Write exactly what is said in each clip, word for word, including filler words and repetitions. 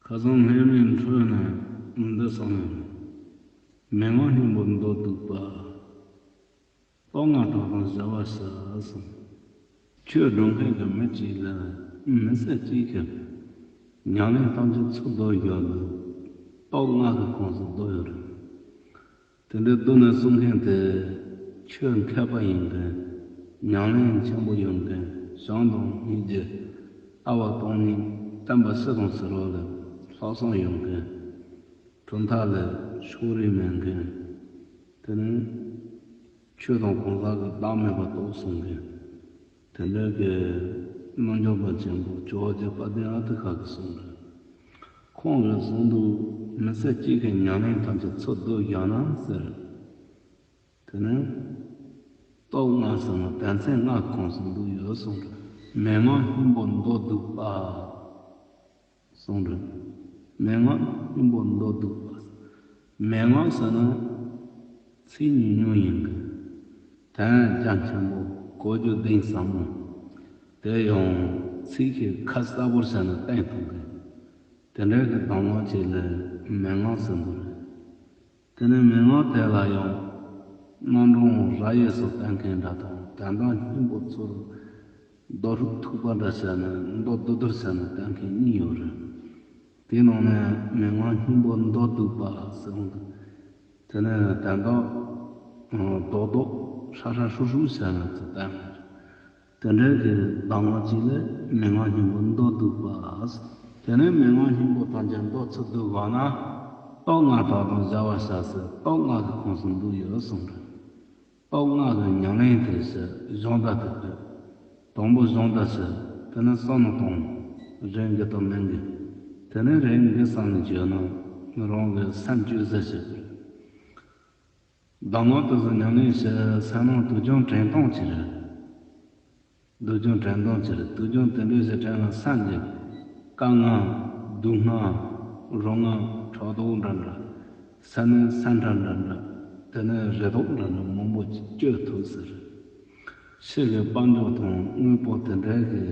ཁ་སང་སྔོན་མའི་འཕྲོས་ནས་འདི་གསུངས་ཡོད། མན་ངག་སྙིང་པོ་མདོ་སྡུད་པ། སྟོད་མངའ་བྲག་དང་བྱ་བ་ཞེས་གསུངས། ཆོས་སྒྲུབ་མཁན་གྱི་མི་གཅིག་ལ་མི་སེར་གཅིག་གིས་ཉམས་ལེན་ཐམས་ཅད་ཚུར་བསྡུ་ཡོད་འདུག། སྟོད་མངའ་གི་ཁོངས་སུ་བསྡུ་ཡོད་རེད། དེ་འདྲའི་བསྡུ་ནས་གསུང་མཁན་དེ་ཆོས་མཁས་པ་ཡིན་མཁན། ཉམས་ལེན་ཆེན་པོ་ཡོད་མཁན། བྱམས་དང་སྙིང་རྗེ། ཨ་བ་སྟོང་ཉིད། བསྟན་པ་སྲིད་དང་ཕྱི་ལོགས་ལ་ལྷག་བསམ་ཡོད་མཁན། གྲུབ་མཐའ་ལ་ཕྱོགས་རིས་མེད་མཁན། དེ་ནས་ཆོས་དང་གང་ཟག་གི་བདག་མེད་པ་རྟོགས་གསུང་མཁན། དེ་འདྲའི་གི་རྣལ་འབྱོར་པ་ཆེན་པོ་ཇོ་བོ་རྗེ་དཔལ་ལྡན་ཨ་ཏི་ཤ་གིས་གསུངས་རེད། ཁོང་གིས་གསུངས་འདུག། མི་སེར་གཅིག་གིས་ཉམས་ལེན་ཐམས་ཅད་ཚུར་བསྡུ་བཞག་ན་ཟེར། དེ་ནས་སྟོད་མངའ་ཟེར་ན་དོན་ཚན་ལྔ་ཁོངས་སུ་འདུ་ཡོད་གསུངས་རེད། མན་ངག་སྙིང་པོ་མདོ་སྡུད་པ། གསུངས་རེད། མན་ངག་སྙིང་པོ་མདོ་སྡུད་པ། མན་ངག་ཟེར་ན་ཚིག་ཉུང་ཉུང་ཡིན་གི། དོན་རྒྱ་ཆེན་པོ། གོ་རྒྱུ་གཏིང་ཟབ་མོ། དེ་ཡང་ཚིག་གི་ཁ་གསལ་པོར་བྱས་ནས་བསྟན་ཐུབ་གི། དེ་འདྲའི་གི་གདམས་ངག་ཅིག་ལ་མན་ངག་ཟེར་འདུག་རེད། དེ་ནས་མན་ངག་དེ་ལ་ཡང་རྣམ་གྲངས་རབ་དབྱེ་སོགས་བསྟན་མཁན་འདྲ་དང་། དོན་དག་སྙིང་པོ་ཚུར་མདོ་ཧྲུག་ཐུག་པ་འདྲ་བྱས་ནས་མདོ་བསྡུས་བསྡུས་བྱས་ནས་བསྟན་མཁན་གཉིས་ཡོད་རེད། དེའི་ནང་ནས་མན་ངག་སྙིང་པོ་མདོ་སྡུད་པ་ཟེར་འོང་དུས། དེ་ནས་དོན་དག་རྡོག་རྡོག་ཧྲ་ཧྲ་ཧྲུག་ཧྲུག་བྱས་ནས་ཚུར་བསྟན་པ་རེད། དེ་འདྲའི་གི་གདམས་ངག་ཅིག་ལ་མན་ངག་སྙིང་པོ་མདོ་སྡུད་པ། དེ་ནས་མན་ངག་སྙིང་པོ་ཐམས་ཅད་མདོ་ཚུར་བསྡུ་བ་ན། སྟོད་མངའ་བྲག་དང་བྱ་བ་ཞེས་ཟེར་སྟོད་མངའ་གི་ཁོངས་སུ་འདུ་ཡོད་གསུངས་རེད། སྟོད་མངའ་གི་ཉམས་ལེན་དེ་ཞེས་སྦྱོང་བརྡར་དེ་དགོས། དང་པོ་སྦྱོང་བརྡར་ཞེས། དེ་ནས་བསམ་བློ་གཏོང་། རེ་འགའ་དང་མིན་འགའ། དེ་ནས་རེ་འགའ་བསམ་ནས་བརྗོད་ན་རང་གི་སེམས་བཅོས་ཟེར་བྱེད་དགོས། གདམས་ངག་དེ་ཚོ་ཉམས་ལེན་བྱེད་སའི་ནང་དུག་ལྗང་དྲན་སྟངས་ཅིག་རེད། དུག་ལྗང་དྲན་སྟངས་ཅིག་རེད། དུག་ལྗང་དེ་འདྲ་ཞིག་དྲན་ན་སེམས་ཀྱི་དཀའ་ངལ། སྡུག་བསྔལ། རོ་མངར། ཕྲག་དོག་འདྲ་འདྲ། སེམས་ནད་སེམས་ཁྲལ་འདྲ་འདྲ། དེ་ནས་རེ་དོགས་འདྲ་འདྲ་མང་པོ་ཅིག་བཅོས་ཐུབ་ཟེར། ཕྱི་གི་དཔལ་འབྱོར་དང་དངོས་པོ་དེ་འདྲ་གིས་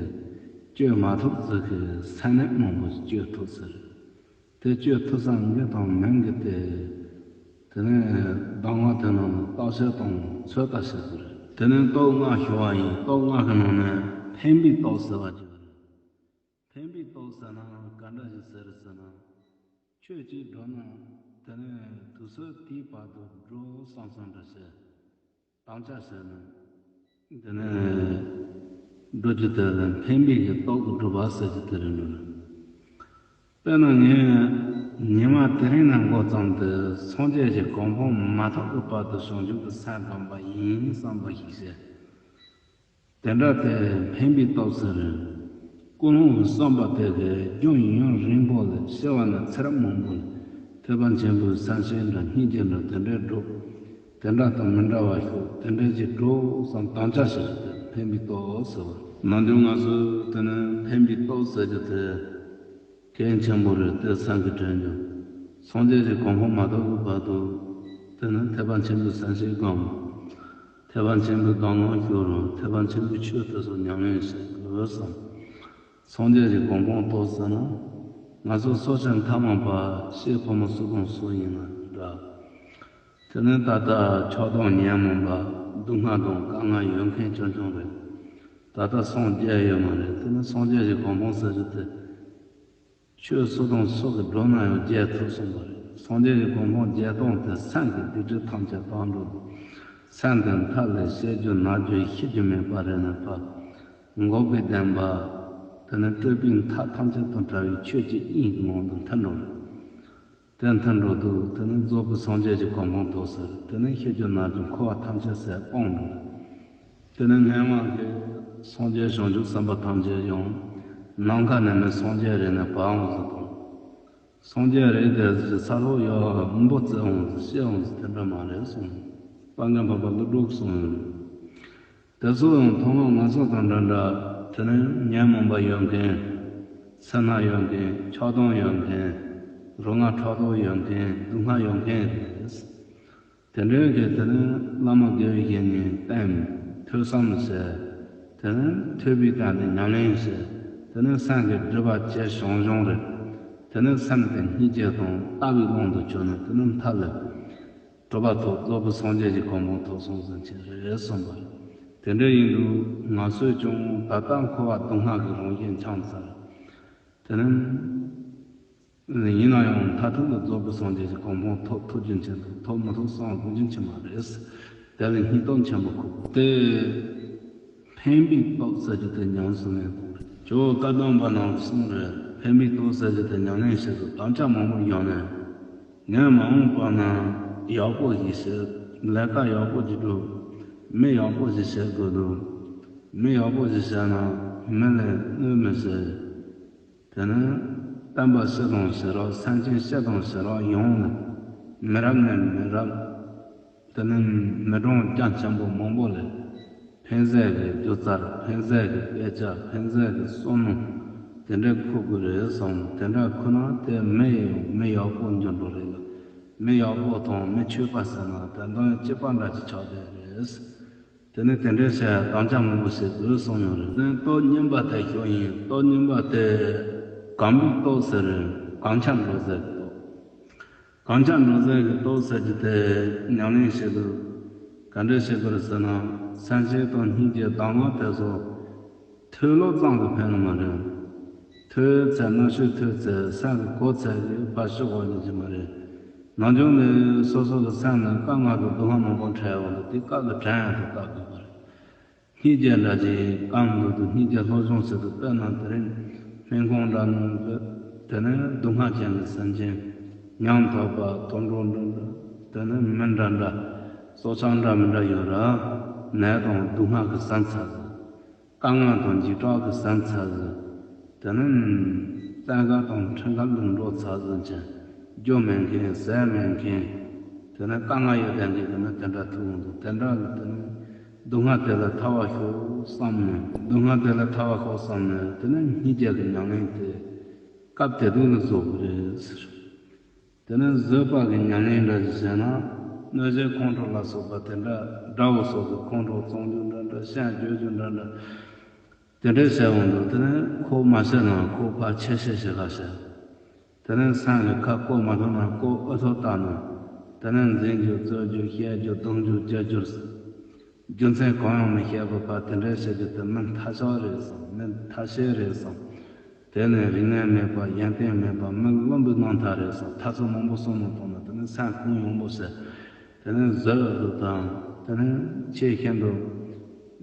བཅོས་མ་ཐུབ་ཟེར་གི་སེམས་ནད་མང་པོ་ཅིག་བཅོས་ཐུབ་ཟེར། དེ་བཅོས་ཐུབ་ས་འགའ་དང་མིན་འགའ་དེ། དེ་ནས་གདམས་ངག་དེ་ནང་ནས་བརྟག་དཔྱད་དང་ཚོད་ལྟ་བྱེད་དགོས་རེད། དེ་ནས་སྟོད་མངའ་ཞུ་བ་ཡིན། སྟོད་མངའ་གི་ནང་ནས་འཕེན་པའི་སྟོབས་ཟེར་བ་ཅིག་ཡོད་རེད། འཕེན་པའི་སྟོབས་ཟེར་ན་ག་འདྲ་ཞིག་ཟེར་ཟེར་ན། ཆོས་ཅིག་སྒྲུབ་ན་དེ་ནས་དུས་ཚོད་དེའི་བར་དུ་སྒྲུབ་བསམ་བསམ་འདྲ་བྱས། དམ་བཅའ་བྱས་ནས། དེ་ནས་སྒྲུབ་རྒྱུ་དེ་ལ་འཕེན་པའི་གི་སྟོབས་ཀྱིས་སྒྲུབ་པ་ཟེར་རྒྱུ་དེ་རེད་འགྲོ། དཔེར་ན་ངས་ཉི་མ་དེ་རིང་ནས་འགོ་བརྩམས་ཏེ་སངས་རྒྱས་ཀྱི་གོ་འཕང་མ་ཐོབ་ཀྱི་བར་དུ་བྱང་ཆུབ་ཀྱི་སེམས་བསྒོམ་པ་ཡིན་བསམ་པ་ཞིག་བྱས། དེ་འདྲ་དེ་འཕེན་པའི་སྟོབས་ཟེར། ཀུན་སློང་གི་བསམ་པ་དེ་གིས་རྒྱུན་ཡུན་རིང་པོ་ལ་སྐྱེ་བ་ནས་ཚེ་རབས་མང་པོ་ལ་ཐེག་པ་ཆེན་པོའི་སེམས་བསྐྱེད་འདྲ་སྙིང་རྗེ་འདྲ་དེ་འདྲའི་སྒྲུབ། དེ་འདྲ་དང་མི་འདྲ་བ་ཤོག། དེ་འདྲའི་ཅིག་སྒྲུབ་བསམ་དམ་བཅའ་བྱེད་རྒྱུ་དེ་འཕེན་པའི་སྟོབས་ཟེར་བ། ནམ་རྒྱུན་ང་ཚོས་དེ་ནི་འཕེན་པའི་སྟོབས་ཟེར་རྒྱུ་དེ་གལ་ཆེན་པོ་རེད་དེ་སེམས་ཀྱིས་དྲན་རྒྱུ། སངས་རྒྱས་ཀྱི་གོ་འཕང་མ་ཐོབ་ཀྱི་བར་དུ་དེ་ནི་ཐེག་པ་ཆེན་པོའི་སེམས་བསྐྱེད་སྒོམ། ཐེག་པ་ཆེན་པོའི་གདམས་ངག་ཤོད་རོགས། ཐེག་པ་ཆེན་པོའི་ཆོས་དེ་ཚོ་ཉམས་ལེན་བྱེད་དགོས་བསམ། སངས་རྒྱས་ཀྱི་གོ་འཕང་ཐོབ་ཟེར་ན། ང་ཚོ་སྲོག་ཆགས་མཐའ་མ་པ་ཤི་ཕོ་མོ་སུ་དང་སུ་ཡིན་ན་འདྲ། དེ་ནི་ད་ལྟ་ཆགས་སྡང་ཉོན་མོངས་པ་སྡུག་བསྔལ་དང་དཀའ་ངལ་ཡོད་མཁན་རྐྱང་རྐྱང་རེད། ད་ལྟ་སངས་རྒྱས་ཡོད་མ་རེད། དེ་ནི་སངས་རྒྱས་ཀྱི་གོ་འཕང་ཟེར་རྒྱུ་དེ། ཆོས་སུ་དང་སུ་གིས་བསྒྲུབས་ན་ཡང་རྒྱས་ཐུབ་གསུངས་པ་རེད། སངས་རྒྱས་ཀྱི་གོ་འཕང་རྒྱས་སྟངས་དེ་སེམས་ཀྱི་སྡིག་སྒྲིབ་ཐམས་ཅད་དག་འགྲོ་དང་། སེམས་དེ་མཐའ་ལས་བཤད་རྒྱུ་ན་རྒྱུ་ཤི་རྒྱུ་མེད་པ་རེ་ནས་ཕར། འགོག་པའི་བདེན་པ། དེ་ནི་སྤྲོས་པའི་མཐའ་ཐམས་ཅད་དང་བྲལ་བའི་ཆོས་ཀྱི་དབྱིངས་ཀྱི་ངང་དུ་མཐུན་འགྲོ་རེད། དེ་མཐུན་འགྲོ་དུས་དེ་ནི་རྫོགས་པའི་སངས་རྒྱས་ཀྱི་གོ་འཕང་ཐོབ་ཟེར། དེ་ནི་ཤི་རྒྱུ་ན་རྒྱུ་འཁོར་བ་ཐམས་ཅད་ཟད་སྤངས་འགྲོ་རེད། དེ་ནས་སྔོན་མ་གི་སངས་རྒྱས་བྱང་ཆུབ་སེམས་དཔའ་ཐམས་ཅད་ཡང་ནམ་མཁའ་ནས་ནི་སངས་རྒྱས་རེ་ནས་བབས་འོང་ཟེར་དང་། སངས་རྒྱས་རེ་དེ་ས་ཐོག་ཡོད་འབུ་བཙོས་འོང་ཟེར་ཤི་འོང་ཟེར་དེ་འདྲ་མ་རེད་གསུངས། དཔལ་ལྡན་འཕགས་པ་ཀླུ་སྒྲུབ་གསུངས་ཡོད། དེ་ཚོ་ཡང་ཐོག་མར་ང་ཚོ་དང་འདྲ་འདྲ་དེ་ནས་ཉོན་མོངས་པ་ཡོད་མཁན། སེར་སྣ་ཡོད་མཁན། ཆགས་སྡང་ཡོད་མཁན། རོ་མངར་ཕྲག་དོག་ཡོད་མཁན། སྡུག་བསྔལ་ཡོད་མཁན་རེད། དེ་འདྲའི་གི་དེ་ནི་བླ་མ་དགེ་བའི་བཤེས་གཉེན་བསྟེན། ཐོས་བསམ་བྱས། དེ་ནི་ཐོས་པའི་སྟེང་ནས་ཉམས་ལེན་བྱས། དེ་ནི་སེམས་ཀྱི་སྒྲིབ་པ་ཇེ་ཆུང་ཆུང་རེད། དེ་ནས་སེམས་དེ་སྙིང་རྗེ་དང་ལྟ་བའི་ཀློང་དུ་གྱུར་ནས། དེ་ནས་མཐའ་ལ་གྲུབ་པ་ཐོབ། རྫོགས་པའི་སངས་རྒྱས་ཀྱི་གོ་འཕང་ཐོབ་སོང་ཟེར་མཁན་རེད་གསུངས་པ་རེད། དེ་འདྲ་ཡིན་དུས་ང་ཚོས་ཀྱང་ད་ལྟ་འཁོར་བ་སྡུག་བསྔལ་གྱི་རང་བཞིན་འཆང་ཚར། དེ་ནས་ཡིན་ན་ཡང་མཐར་ཐུག་ལ་རྫོགས་པའི་སངས་རྒྱས་ཀྱི་གོ་འཕང་ཐོབ་ཐུབ་རྒྱུ་མཁྱེན་དང་ཐོབ་མི་ཐུབ་བསམ་དགོས་རྒྱུ་མཁྱེན་པ་རེད། དེ་ལ་སྙིང་སྟོབས་ཆེན་པོ་དགོས། དེ་ཕན་པའི་སྟོབས་ཟེར་རྒྱུ་དེ་ཉམས་སུ་ལེན་དགོས་རེད། ཇོ་བོ་བཀའ་གདམས་པ་ནང་གསུངས་རེད། ཕན་པའི་སྟོབས་ཟེར་རྒྱུ་དེ་ཉམས་ལེན་བྱེད་དུས་དམ་བཅའ་མང་པོ་བཞག་ནས། ངས་མ་འོངས་པ་ན་ཡག་པོ་ཞིག་བྱེད། ལས་ཀ་ཡག་པོ་ཞིག་སྒྲུབ། མི་ཡག་པོ་ཞིག་བྱེད་དགོས་འདུག་མི་ཡག་པོ་ཞིག་བྱས་ན་མི་ལ་གནོད་མི་བྱེད། དེ་ནས་བསྟན་པ་སྤྱི་དང་ཕྱི་རབས། སེམས་ཅན་སྤྱི་དང་ཕྱི་རབས་ཡོངས་ལ། མི་རབས་ནས་མི་རབས། དེ་ནས་མི་གྲངས་རྒྱ་ཆེན་པོ་མང་པོ་ལ་ཕན་ཟད་ཀྱི་སྒྱུ་རྩལ། ཕན་ཟད་ཀྱི་སྐད་ཆ། ཕན་ཟད་ཀྱི་བསམ་མནོ། དེ་འདྲ་འཁུར་དགོས་རེད་བསམ། དེ་འདྲ་འཁུར་ན་དེ་མི་ཡང་མི་ཡག་པོ་འགྱུར་འགྲོ་རེད་ལ། མི་ཡག་པོ་དང་མི་ཆོས་པ་ཟེར་ན་དེ་འདྲ་ཡང་གཅིག་པ་འདྲ་ཅིག་ཆགས་བསྡད་རེད། དེ་ནས་དེ་འདྲའི་བྱས་དམ་བཅའ་མང་པོ་བྱེད་དགོས་གསུངས་ཡོད་རེད། དེ་ནས་སྟོབས་གཉིས་པ་དེ་ཞུ་ཡིན། སྟོབས་གཉིས་པ་དེ་གོམས་པའི་སྟོབས་ཟེར་རེད། གོམས་ཆ་འགྲོ་ཟེར་གྱི་སྟོབས། གོམས་ཆ་འགྲོ་ཟེར་གྱི་སྟོབས་ཟེར་གྱི་དེ་ཉམས་ལེན་བྱེད་དུས་ག་འདྲ་བྱེད་དགོས་རེད་ཟེར་ན། སེམས་ཅན་དང་སྙིང་རྗེ་གདམས་ངག་དེ་ཚོ་ཐོས་ལོ་ཙམ་གྱིས་ཕན་ནི་མ་རེད། ཐོས་ཚེ་གནོད་བྱེད་ཐོས་ཚེ་སེམས་ཀྱི་གོ་ཚད་ཀྱིས་ཕར་ཞོག་པ་ཡིན་གྱི་མ་རེད། ནམ་རྒྱུན་ནས་སོ་སོ་གི་སེམས་ནང་དཀའ་ངལ་དང་སྡུག་བསྔལ་མང་པོ་འཕྲད་ཡོང་དུས་དེ་སྐབས་ལ་དྲན་ཡག་ཏུ་བལྟ་དགོས་པ་རེད། སྙིང་རྗེ་འདྲ་ཅིག་བསྐང་འདུག་དུས་སྙིང་རྗེ་སློབ་སྦྱོང་བྱེད་དུས། དཔེར་ན་དེ་རིང་སྨན་ཁང་འདྲ་ནང་གི་དེ་ནས་སྡུག་བསྔལ་ཅན་གྱི་སེམས་ཅན། ཉམ་ཐག་པ། དུད་འགྲོ་འདྲ་འདྲ། དེ་ནས་མི་འདྲ་འདྲ། སྲོག་ཆགས་འདྲ་མི་འདྲ་ཡོད་ར། ནད་དང་སྡུག་བསྔལ་གྱིས་ཟིན་ཚར་ཟིན། དཀའ་ངལ་དང་འཇིགས་སྐྲག་གིས་ཟིན་ཚར་ཟིན། དེ་ནས་བཙན་ཁ་དང་ཁྲིམས་ཁ་ལུག་འགྲོ་ཚར་ཟིན་ཅིང་། རྒྱུ་མེད་མཁན། ཟས་མེད་མཁན། དེ་ནས་དཀའ་ངལ་ཡོད་བསྡད་མཁན་དེ་ནས་དེ་འདྲ་ཐུག་འོང་དུས། དེ་འདྲ་ལ་དེ་ནས་སྡུག་བསྔལ་དེ་ལས་ཐར་བར་ཤོག་བསམ་ནས། སྡུག་བསྔལ་དེ་ལས་ཐར་བར་ཤོག་བསམ་ནས། དེ་ནས་སྙིང་རྗེ་གི་ཉམས་ལེན་དེ་སྐབས་དེ་དུས་ནས་བཟོ་དགོས་རེད་ཟེར། དེ་ནས་བཟོད་པ་གི་ཉམས་ལེན་འདྲ་ཞིག་བྱས་ན། གནོད་བྱེད་ཁོང་ཁྲོ་ལ་སོགས་པ་དེ་འདྲ། དགྲ་བོ་སོགས་ཀྱི་ཁོང་ཁྲོ་བཙོང་རྒྱུ་འདྲ་འདྲ། བཤད་བརྗོད་རྒྱུ་འདྲ་འདྲ། དེ་འདྲ་བྱས་འོང་དུས་དེ་ནས་ཁོ་མ་བྱས་ན་ཁོ་ཕར་ཆད་བྱེད་བྱེད་ག་བྱས། དེ་ནས་སེམས་ཀྱི་ཁ་བཀོད་མ་ཐུབ་ན་ཁོ་འུ་ཐུག་བཏང་ནས། དེ་ནས་འཛིན་རྒྱུ། རྩོད་རྒྱུ། བཤད་རྒྱུ། རྡུང་རྒྱུ། རྒྱག་རྒྱུ། རྒྱུ་མཚན་གང་ཡང་མི་ཤེས་པར་ཕར་དེ་འདྲ་བྱེད་རྒྱུ་དེ་མི་ཐ་ཤལ་རེད་བསམ། མི་ཐ་ཤལ་རེད་བསམ། དེ་ནས་རིག་གནས་མེད་པ། ཡོན་ཏན་མེད་པ། མི་བླུན་པོའི་རྣམ་ཐར་རེད་བསམ། ཐབས་ཚུལ་མང་པོ་བསམ་བློ་བཏང་ནས། དེ་ནས་སེམས་གུ་ཡངས་པོ་བྱས། དེ་ནས་བཟོད་དང་། དེ་ནས་ཆེས་ཤིན་ཏུ་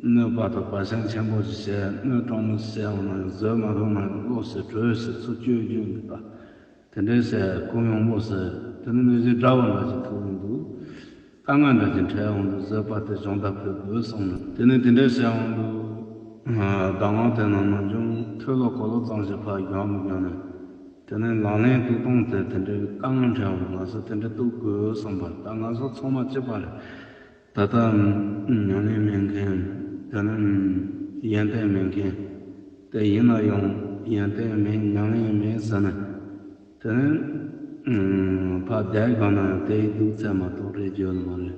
གནོད་པ་དང་བར་ཆད་ཆེན་པོ་ཞིག་བྱས། གནོད་དྲག་མོ་ཞིག་བྱས་འོང་ན་ཡང་བཟོད་མ་ཐུབ་ན་ཡང་བློ་ཞིག་གྲོས་ཞིག་ཚུར་གཅོད་རྒྱུ་འདི་ལྟ། དེ་འདྲའི་བྱས་གུ་ཡངས་པོ་བྱས། དེ་ནས་གནོད་བྱེད་དགྲ་བོ་འདྲ་ཞིག་ཐུག་འོང་དུས། དཀའ་ངལ་འདྲ་ཞིག་འཕྲད་འོང་དུས། བཟོད་པ་དེ་སྦྱོང་བརྡར་ཕུལ་དགོས་གསུངས་ནས། དེ་ནས་དེ་འདྲའི་བྱས་འོང་དུས། གདམས་ངག་དེ་ནང་ནང་བྱུང་། ཐོས་ལོ་གོ་ལོ་ཙམ་ཞིག་ཕར་བཞག་མི་བཞག་ནས། དེ་ནས་ལག་ལེན་དུ་བཏང་སྟེ། དེ་འདྲའི་དཀའ་ངལ་འཕྲད་འོང་དུས་ང་ཚོ་དེ་འདྲ་ཐུག་དགོས་བསམ་པ། ད་ང་ཚོ་ཚང་མ་གཅིག་པ་རེད། ད་ལྟ་ཉམས་ལེན་མེད་མཁན། དེ་ནས་ཡོན་ཏན་མེད་མཁན། དེ་ཡིན་ན་ཡང་ཡོན་ཏན་མེད། ཉམས་ལེན་མེད་ཟེར་ནས། དེ་ནས་ཕར་བསྡད་དགོས་ན་ཡང་དེའི་སྡུག་ཚད་མ་གཏོགས་རེ་བརྗོད་ནི་མ་རེད།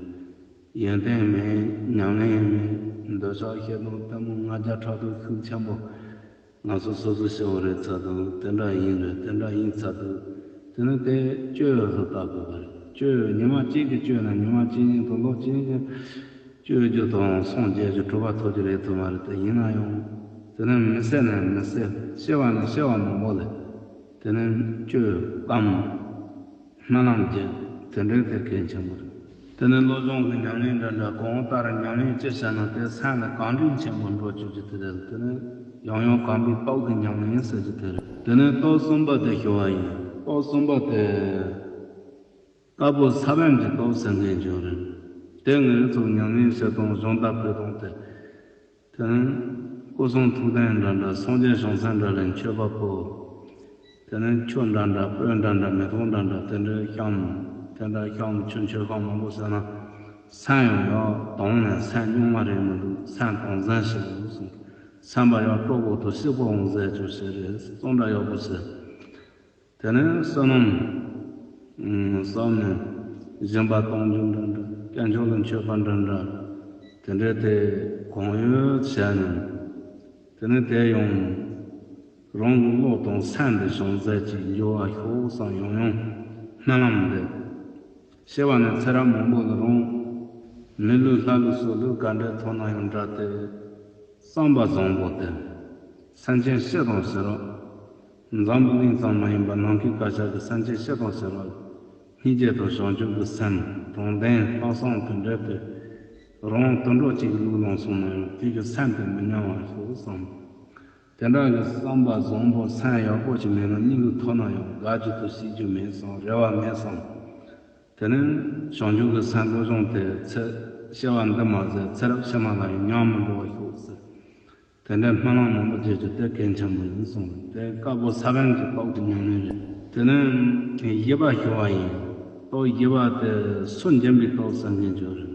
ཡོན་ཏན་མེད། ཉམས་ལེན་མེད། འདོད་ཆགས་ཞེ་སྡང་གཏི་མུག་ལྔ་བརྒྱ་ཕྲག་དོག་ཤུགས་ཆེན་པོ། ང་ཚོ་སོ་སོ་སྐྱེ་བོ་རེད་ཚར་དུས་དེ་འདྲ་ཡིན་རེད། དེ་འདྲ་ཡིན་ཚར་དུས། དེ་ནི་དེ་གཅོད་ལ་བལྟ་དགོས་པ་རེད། གཅོད་ཉི་མ་གཅིག་གིས་གཅོད་ན་ཉི་མ་གཅིག་ཉིད་དང་ལོ་གཅིག་ཉིད་གཅོད་རྒྱུ་དང་སངས་རྒྱས་ཀྱི་གྲུབ་པ་ཐོབ་རྒྱུ་རེད་དུ་མ་རེད། དེ་ཡིན་ན་ཡང་དེ་ནི་མི་སེར་ནས་མི་སེར། སྐྱེ་བ་ནས་སྐྱེ་བ་མང་པོ་ལ་དེ་ནི་གཅོད་བསྐམ། སྨོན་ལམ་རྒྱག། དེ་འདྲའི་དེ་གལ་ཆེན་པོ་རེད། དེ་ནས་བློ་སྦྱོང་གི་ཉམས་ལེན་འདྲ་འདྲ། གོང་ལྟར་ཉམས་ལེན་ཅི་བྱས་ན་དེ་སེམས་ལ་གང་འདྲའི་ཆེན་པོ་འགྲོ་བཅུག་རྒྱུ་དེ་རེད། དེ་ནས་ཡང་ཡང་གོམས་པའི་སྟོབས་ཀྱི་ཉམས་ལེན་ཟེར་རྒྱུ་དེ་རེད། དེ་ནས་སྟོབས་གསུམ་པ་དེ་ཞུ་བ་ཡིན། སྟོབས་གསུམ་པ་དེ་དཀར་པོ་ས་བོན་གྱི་སྟོབས་ཟེར་མཁན་ཅིག་རེད། དེ་ངས་ཚོ་ཉམས་ལེན་བྱེད་སྟངས། སྦྱོང་བརྡར་ཕུལ་སྟངས་དེ། དེ་ནས་སྐུ་གསུང་ཐུགས་རྟེན་འདྲ་འདྲ། སངས་རྒྱས་བྱང་སེམས་འདྲ་ལ་མཆོད་པ་ཕུལ། དེ་ནས་ཆུ་འདྲ་འདྲ། སྤོས་འདྲ་འདྲ། མེ་ཏོག་འདྲ་འདྲ། དེ་འདྲའི་བཤམས། དེ་འདྲ་བཤམས། ཆུ་མཆོད་ཁང་མང་པོ་ཟེར་ན། སེམས་ཡང་ཡག་དྭངས་ནས་སེམས་གཉུག་མ་རེད་མི་འདུག་སེམས་དྭངས་གསལ་ཞིག་འདུག་གསུངས། སེམས་པ་ཡང་སྤྲོ་པོ་དང་སྐྱིད་པོ་འོང་ཟེར་ཅིག་བྱས་རེད། གཙང་སྦྲ་ཡག་པོ་བྱས། དེ་ནས་བསོད་ནམས་བསམ་ནས་སྦྱིན་པ་གཏོང་རྒྱུ་འདྲ་འདྲ། དཀོན་མཆོག་ལ་མཆོད་པ་འདྲ་འདྲ། དེ་འདྲའི་དེ་གང་ཡོད་བྱས་ནས། དེ་ནས་དེ་ཡང་ རང་གི་བློ་དང་སེམས་དེ་བྱང་ཟེར་གྱི་འགྱུར་བ་ཤོག་བསམ། ཡང་ཡང་སྨོན་ལམ་འདེབས། སྐྱེ་བ་ནས་ཚེ་རབས་མང་པོ་ལ་རང་མི་ལུས་ལྷ་ལུས་སྲོག་ལུས་ག་འདྲ་ཐོབ་ན་ཡང་འདྲ་སྟེ། བསམ་པ་བཟང་པོ་དེ། སེམས་ཅན་སྤྱི་དང་ཕྱི་རབས། འཛམ་བུ་གླིང་ཙམ་མ་ཡིན་པར་ནམ་མཁའི་བརྒྱ་ཆ་གི་སེམས་ཅན་སྤྱི་དང་ཕྱི་རབས། སྙིང་རྗེ་དང་བྱང་ཆུབ་ཀྱི་སེམས་དྲང་བདེན་ལྷག་བསམ་དེ་འདྲ་དེ། རང་དུད་འགྲོ་གཅིག་གི་ལུས་བླངས་སོང་ན་ཡང་དེ་གི་སེམས་དེ་མི་ཉམས་པར་ཤོག་བསམ། དེ་འདྲ་གི་བསམ་པ་བཟང་པོ་སེམས་ཡག་པོ་ཅིག་མེད་ན་སྙིང་གི་ཐོག་ན་ཡང་དགའ་རྒྱུ་དང་སྐྱིད་རྒྱུ་མེད་བསམ། རེ་བ་མེད་བསམ། དེ་ནས་བྱང་ཆུབ་ཀྱི་སེམས་སློབ་སྦྱོང་དེ་ཚེ་སྐྱེ་བ་འདི་མ་ཟད་ཚེ་རབས་ཕྱི་མ་ལ་ཡང་ཉམས་མི་འགྲོ་བར་ཤོག་ཟེར། དེ་འདྲའི་སྨོན་ལམ་མང་པོ་བརྗོད་རྒྱུ་དེ་གལ་ཆེན་པོ་ཡིན་གསུངས། དེ་དཀར་པོ་ས་བོན་གྱི་ཏོག་གི་ཉམས་ལེན་རེད། དེ་ནས་བཞི་པ་ཞུ་བ་ཡིན། ཏོག་བཞི་པ་དེ་སུན་འབྱིན་པའི་ཏོག་ཟེར་མཁན་ཅིག་རེད།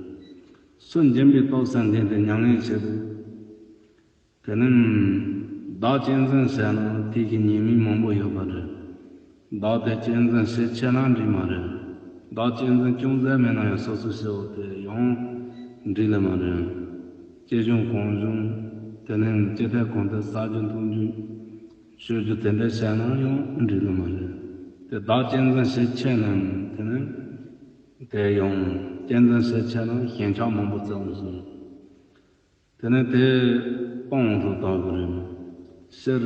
སུན་འབྱིན་པའི་ཏོག་ཟེར་མཁན་དེ་ཉམས་ལེན་བྱེད་དུས། དེ་ནས་བདག་གཅེས་འཛིན་བྱས་ན་དེ་བཞིན་ཉེས་དམིགས་མང་པོ་ཡོད་པ་རེད། བདག་དེ་གཅེས་འཛིན་བྱེད་ཆེ་ན་འགྲིག་མ་རེད། བདག་གཅེས་འཛིན་ཅུང་ཟད་མེད་ན་ཡང་སོ་སོའི་སྐྱེ་བོ་དེ་ཡང་འགྲིག་ལེ་མ་རེད། སྐྱེ་གཞུང་གང་བྱུང་། དེ་ནས་སྐྱེ་ཐབས་གང་ཐད་བསགས་རྒྱུ་འཐུང་རྒྱུ། སྤྱོད་རྒྱུ་དེ་འདྲ་བྱས་ན་ཡང་འགྲིག་ལེ་མ་རེད། དེ་བདག་གཅེས་འཛིན་བྱེད་ཆེ་ན་དེ་ནས་དེ་ཡང་གཅེས་འཛིན་བྱེད་ཆེ་ན་ཞེན་ཆགས་མང་པོ་སྐྱེ་འོང་ཟེར། དེ་ནས་དེ་སྤང་དུ་བཏང་དགོས་རེད། སྤྱིར་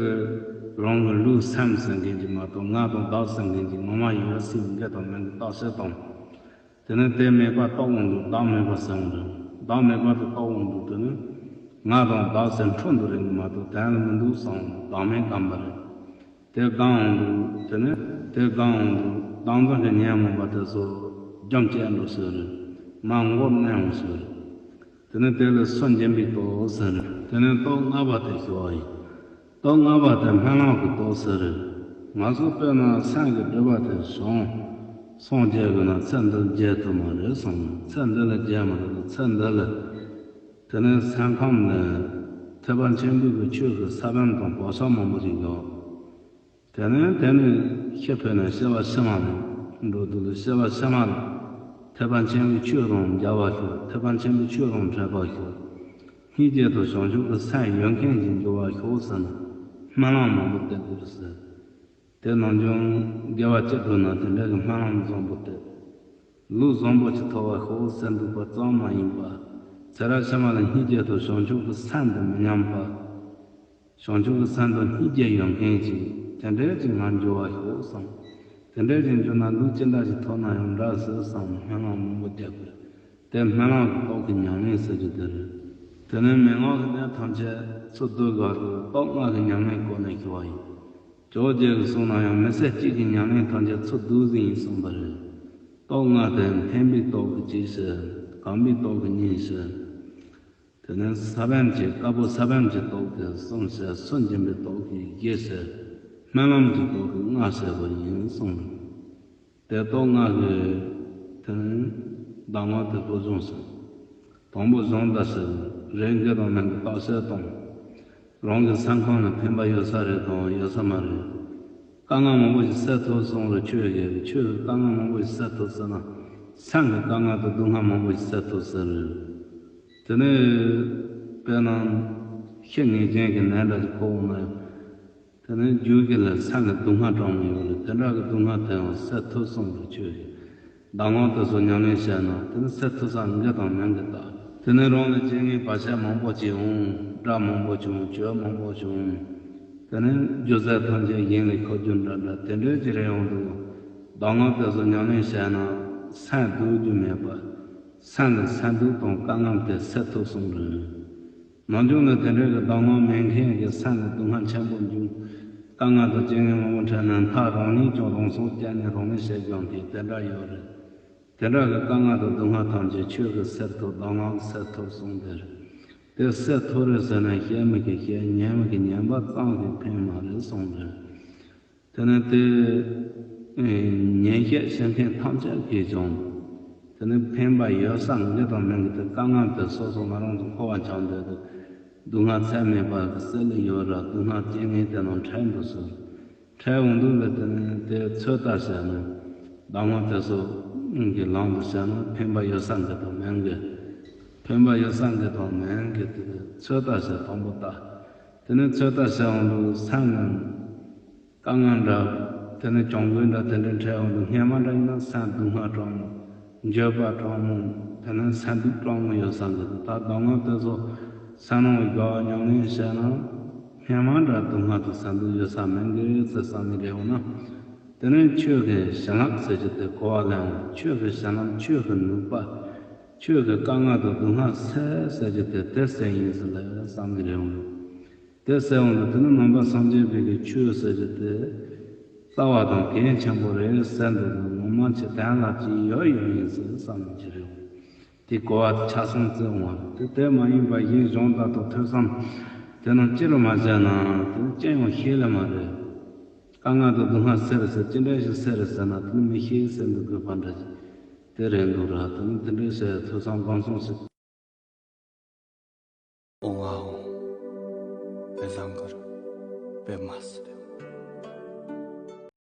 རང་གི་ལུས་སེམས་ཟེར་མཁན་གྱི་མ་གཏོགས་ང་དང་བདག་ཟེར་མཁན་གྱི་ངོ་མ་ཡོད་སྲིད་འགལ་དང་མིན་གྱི་རྟག་ཆད་དང་། དེ་ནས་དེ་མེད་པ་རྟོགས་འོང་དུས་བདག་མེད་པ་ཟེར་འོང་རེད། བདག་མེད་པ་དེ་རྟོགས་འོང་དུས་དེ་ནས་ང་དང་བདག་ཟེར་འཕྲོ་འདུ་རེད་མ་གཏོགས་དོན་ལ་མི་འདུག་བསམ། བདག་མེད་བསྡམས་པ་རེད། དེ་བསྡམས་འོང་དུས་དེ་ནས་དེ་བསྡམས་འོང་དུས་བདག་འཛིན་གྱི་ཉོན་མོངས་པ་དེ་ཚོ་རྒྱུན་བཅད་འགྲོ་ཟེར་རེད། མར་མགོ་མནན་འོང་ཟེར་རེད། དེ་ནས་དེ་ལ་སུན་འབྱིན་པའི་ཏོག་ཟེར་རེད། དེ་ནས་ཏོག་ལྔ་པ་དེ་ཞུ་བ་ཡིན། ཏོག་ལྔ་པ་དེ་སྨོན་ལམ་གྱི་ཏོག་ཟེར་རེད། ང་ཚོ་དཔེར་ན་སེམས་ཀྱི་སྒྲིབ་པ་དེ་བྱང་སངས་རྒྱས་དགོས་ན་ཚེ་འདི་རྒྱལ་ཐུབ་མ་རེད་བསམ། ཚེ་འདི་ལ་རྒྱལ་མ་ཐུབ་ན་ཚེ་འདི་ལ། དེ་ནས་སེམས་ཁམས་ལ་ཐེག་པ་ཆེན་པོའི་གི་ཆོས་ཀྱི་ས་བོན་དང་བག་ཆགས་མང་པོ་ཞིག་ཡོད། དེ་ནས་དེ་ནས་ཤི་འཕོས་ནས་སྐྱེ་བ་ཕྱི་མ་ལ་འགྲོ་དུས་ལ་སྐྱེ་བ་ཕྱི་མ་ལ་ཐེག་པ་ཆེན་པོའི་ཆོས་དང་མཇལ་བར་ཤོག། ཐེག་པ་ཆེན་པོའི་ཆོས་དང་འཕྲད་པར་ཤོག། སྙིང་རྗེ་དང་བྱང་ཆུབ་ཀྱི་སེམས་ཡོད་མཁན་ཞིག་འགྱུར་བར་ཤོག་ཟེར་ནས་སྨོན་ལམ་མང་པོ་འདེབས་དགོས་ཟེར། དེ་ནམ་རྒྱུན་དགེ་བ་ཅི་བསྒྲུབས་ན་དེ་འདྲ་གི་སྨོན་ལམ་བཟང་པོ་དེ། ལུས་བཟང་པོ་ཅིག་ཐོབ་པར་ཤོག་ཟེར་འདུག་པ་ཙམ་མ་ཡིན་པར། ཚེ་རབས་ཕྱི་མ་ལ་སྙིང་རྗེ་དང་བྱང་ཆུབ་ཀྱི་སེམས་དེ་མི་ཉམས་པར། བྱང་ཆུབ་ཀྱི་སེམས་དང་སྙིང་རྗེ་ཡོད་མཁན་ཅིག་དེ་འདྲའི་ཅིག་ང་འགྱུར་བར་ཤོག་བསམ། དེ་འདྲའི་ཅིག་འགྱུར་ན་ལུས་ཅི་འདྲ་ཞིག་ཐོབ་ན་ཡང་འདྲ་ཟེར་བསམ་སྨོན་ལམ་མང་པོ་རྒྱག་དགོས། དེ་སྨོན་ལམ་གྱི་ཏོག་གི་ཉམས་ལེན་ཟེར་རྒྱུ་དེ་རེད། དེ་ནས་མན་ངག་གི་གནད་ཐམས་ཅད་ཚུར་བསྡུ་དགོས་རེད། ཏོག་ལྔ་གི་ཉམས་ལེན་སྐོར་ནས་ཞུ་བ་ཡིན། ཇོ་བོ་རྗེ་གིས་གསུངས་ན་ཡང་མི་ཚེ་གཅིག་གི་ཉམས་ལེན་ཐམས་ཅད་ཚུར་བསྡུ་ཟིན་ཡིན་གསུངས་པ་རེད། ཏོག་ལྔ་དེ་འཕེན་པའི་ཏོག་གི་གཅིག་བྱས། གོམས་པའི་ཏོག་གི་གཉིས་བྱས། དེ་ནས་ས་བོན་གྱི་དཀར་པོ་ས་བོན་གྱི་ཏོག་གི་གསུམ་བྱས། སུན་འབྱིན་པའི་ཏོག་གི་བཞི་བྱས། སྨོན་ལམ་གྱི་ཏོག་གི་ལྔ་བྱས་པ་ཡིན་གསུངས། དེ་ཏོག་ལྔ་གི་དེ་ནས་གདམས་ངག་དེ་ཚོ་སྦྱོང་ཟེར། དང་པོ་སྦྱོང་ད་ཟེར། རེད་འགལ་དང་མིན་གྱི་རྟག་ཆད་དང་། རང་གི་སེམས་ཁམས་ལ་ཕན་པ་ཡོད་ས་རེད་དང་ཡོད་ས་མ་རེད། དཀའ་ངལ་མང་པོ་ཞིག་སེལ་ཐུབ་སོང་རེད། ཆོས་ཀྱི་ཆོས་ཀྱི་དཀའ་ངལ་མང་པོ་ཞིག་སེལ་ཐུབ་ཟེར་ན། སེམས་ཀྱི་དཀའ་ངལ་དང་སྡུག་བསྔལ་མང་པོ་ཞིག་སེལ་ཐུབ་ཟེར་རེད། དེ་ནས་དཔེར་ན་ཤི་ངེས་ཅན་གྱི་ནད་འདྲ་ཞིག་ཕོག་འོང་ན་ཡང་། དེ་ནས་རྒྱུད་ཀྱི་ལ་སེམས་ཀྱི་སྡུག་བསྔལ་གྲངས་མེད་ཡོད་རེད། དེ་འདྲ་གི་སྡུག་བསྔལ་དེའང་སེལ་ཐུབ་སོང་རེད། ཆོས་ཀྱི་གདམས་ངག་དེ་ཚོ་ཉམས་ལེན་བྱས་ན་དེ་ནི་སེལ་ཐུབ་ས་འགལ་དང་མིན་གྱི་རྟགས། དེ་ནས་རང་ལ་རྐྱེན་ངན་བར་ཆད་མང་པོ་ཅིག་འོང་། དགྲ་མང་པོ་བྱུང་། གྱོད་མང་པོ་བྱུང་། དེ་ནས་རྒྱུ་རྫས་ཐམས་ཅད་གཞན་ལ་འཁོར་རྒྱུ་འདྲ་འདྲ་དེ་འདྲའི་ཅིག་རེད་ཡོང་འདུག། གདམས་ངག་དེ་ཚོ་ཉམས་ལེན་བྱས་ན་སེམས་སྡུག་རྒྱུ་མེད་པ། སེམས་ལ་སེམས་སྡུག་དང་དཀའ་ངལ་དེ་སེལ་ཐུབ་སོང་རེད། ནམ་རྒྱུན་ལ་དེ་འདྲའི་གི་གདམས་ངག་མེད་མཁན་གྱི་སེམས་ལ་སྡུག་བསྔལ་ཆེན་པོ་འབྱུང་། དཀའ་ངལ་དང་རྐྱེན་ངན་མང་པོ་འཕྲད་ན་མཐའ་རང་ཉིད་ཀྱང་རང་སྲོག་བཅད་ནས་རང་ལུས་བྱེད་ཀྱང་དེ་དེ་འདྲ་ཡོད་རེད། དེ་འདྲ་གི་དཀའ་ངལ་དང་སྡུག་བསྔལ་ཐམས་ཅད་ཆོས་ཀྱིས་སེལ་ཐུབ། གདམས་ངག་གིས་སེལ་ཐུབ་གསུངས་ཏེ། དེ་སེལ་ཐུབ་རེད་ཟེར་ན་བཤད་མི་གིས་བཤད། ཉན་མི་གིས་ཉན་པ་ཙམ་གྱིས་ཕན་མ་རེད་གསུངས་ཏེ། དེ་ནས་དེ་ཉན་བཤད་བྱེད་མཁན་ཐམས་ཅད་ཀྱིས་ཀྱང་དེ་ནས་ཕན་པ་ཡོད་ས་འགའ་དང་མིན་གྱི་དེ་དཀའ་ངལ་དེ་སོ་སོ་ང་རང་ཚོ་འཁོར་བ་འཁྱམས་བསྡད་དེ་སྡུག་བསྔལ་ཚད་མེད་པ་གི་སེལ་ལེ་ཡོད་ར། སྡུག་བསྔལ་རྐྱེན་ངན་དེ་རྣམས་འཕྲད་འདུག་ཟེར། འཕྲད་འོང་དུས་ལ་དེ་ནས་དེ་ཚོད་ལྟ་བྱས་ན་གདམས་ངག་དེ་ཚོ་གི་ལམ་དུ་བྱས་ན་ཕན་པ་ཡོད་ས་འགའ་དང་མིན་གྱི། ཕན་པ་ཡོད་ས་འགའ་དང་མིན་གྱི་དེ་ཚོད་ལྟ་བྱས་དང་པོ་ལྟ། དེ་ནས་ཚོད་ལྟ་བྱས་འོང་དུས་སེམས་ནི་ དཀའ་ངལ་འདྲ། དེ་ནས་གྱོང་གུད་འདྲ་དེ་འདྲ་འཕྲད་འོང་དུས་སྔོན་མ་འདྲ་ཡིན་ན་སེམས་སྡུག་བསྔལ་སྤྲང་མོ། འགྱོད་པ་སྤྲང་མོ། དེ་ནས་སེམས་སྡུག་སྤྲང་མོ་ཡོད་བསམ་གི་འདུག་ད་སྡུག་བསྔལ་དེ་ཚོ་སེམས་ནང་གི་དགའ་བ་ཉམས་ལེན་བྱས་ན། སྔོན་མ་འདྲ་སྡུག་བསྔལ་དང་སེམས་སྡུག་ཡོད་ས་མིན་གི་ཟེར་བསམ་གི་རེད། འོ་ན། དེ་ནས་ཆོས་ཀྱི་བྱིན་རླབས་ཟེར་རྒྱུ་དེ་གོ་བ་ལེན་འོང་། ཆོས་ཀྱི་བྱིན་རླབས། ཆོས་ཀྱི་ནུས་པ། ཆོས་ཀྱི་དཀའ་ངལ་དང་སྡུག་བསྔལ་སེལ་ཟེར་རྒྱུ་དེ་དེ་སེལ་ཡིན་ཟེར་ལ་བསམ་གི་རེད་འོང་། དེ་སེལ་འོང་དུས་དེ་ནི་ནང་པ་སངས་རྒྱས་པའི་གི་ཆོས་ཟེར་རྒྱུ་དེ་རྩ་བ་དང་གལ་ཆེན་པོ་རེད་ཟེར་འདུག་ངོ་མ་ཆོས་དོན་ལ་ཅིག་ཡོད་ཡོད་ཡིན་ཟེར་བསམ་གི་རེད་འོང་། དེ་གོ་བ་ཆ་ཚང་བརྩི་འོང་བ་རེད། དེ་དེ་མ་ཡིན་པ་གཞན་གཞན་དག་དང་ཐོས་བསམ་དེ་རྣམས་ཅི་རུ་མ་བྱས་ན་དེ་ནི་ཅི་ཡང་ཤེས་ལེ་མ་རེད། དཀའ་ངལ་དང་སྡུག་བསྔལ་སེལ་ཟེར། ཅི་འདྲ་ཞིག་སེལ་ཟེར་ན་དེ་ནི་མི་ཤེས་ཟེར་འདུག་དགོས་པ་འདྲ་ཞིག་དེ་རེད་འདུག་ར། དེ་ནི་དེ་འདྲའི་ཟེར་ཐོས་བསམ་སྒོམ་གསུམ་ཞིག